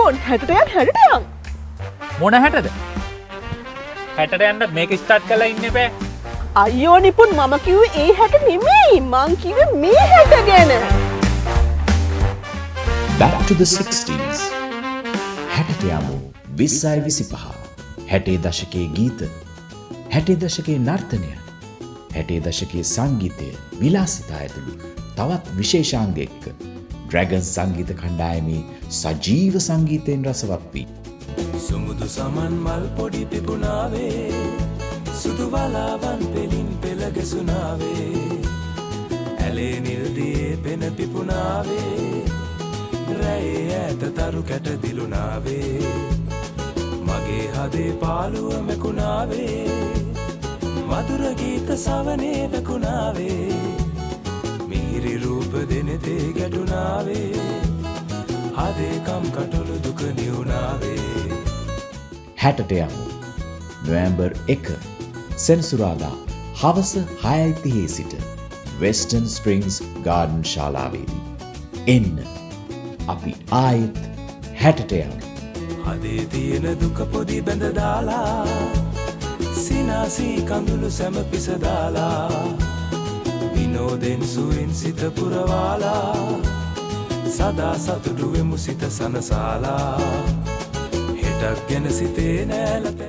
Nippon, 60ට යන්, 60ට යන්. මොන 60ද? 60ට යන්න මේක ස්ටාර්ට් කරලා ඉන්න එපා. අයියෝ නිපුන්, මම කිව්වේ ඒ 60 නෙමෙයි. මං කිව්වේ මේ 60 ගැන. Back to the 60s. 60ට යමු 2025. 60 දශකයේ ගීත, 60 දශකයේ නර්තනය, 60 දශකයේ සංගීතය, විලාසිතා ඇතුළු තවත් විශේෂාංග එක්ක ඩ්‍රැගන් සංගීත කණ්ඩායමේ සජීව සංගීතයෙන් රසවත් වී සුමුදු සමන් මල් පොඩි පිපුණාවේ, සුදු වලාවන් පෙළින් පෙළ ගැසුනාවේ, ඇලේ නිල් දියේ පෙන පිපුණාවේ, රැයේ ඈත තරු කැට දිලුණාවේ, මගේ හදේ පාළුව මැකුණාවේ, මధుර ගීත සවනේ වැකුණාවේ, මිහිරි රූප දෙනෙතේ ගැටුණාවේ, හදේ කම් කටොළු දුක නිවුණාවේ. 60ට යමු නොවැම්බර් 1 සෙනසුරාදා හවස 6:30 සිට වෙස්ටර්න් ස්ප්‍රින්ග්ස් ගාඩන් ශාලාවේදී. එන්න, අපි ආයෙත් 60ට යමු. හදේ තියෙන දුක පොඩි බැඳ දාලා, සිනාසී කඳුළු සැම පිස දාලා, විනෝදෙන් සුවෙන් සිත පුරවාලා, සදා සතුටු වෙමු සිත සනසාලා, හෙටක් ගැන සිතේ නෑලත.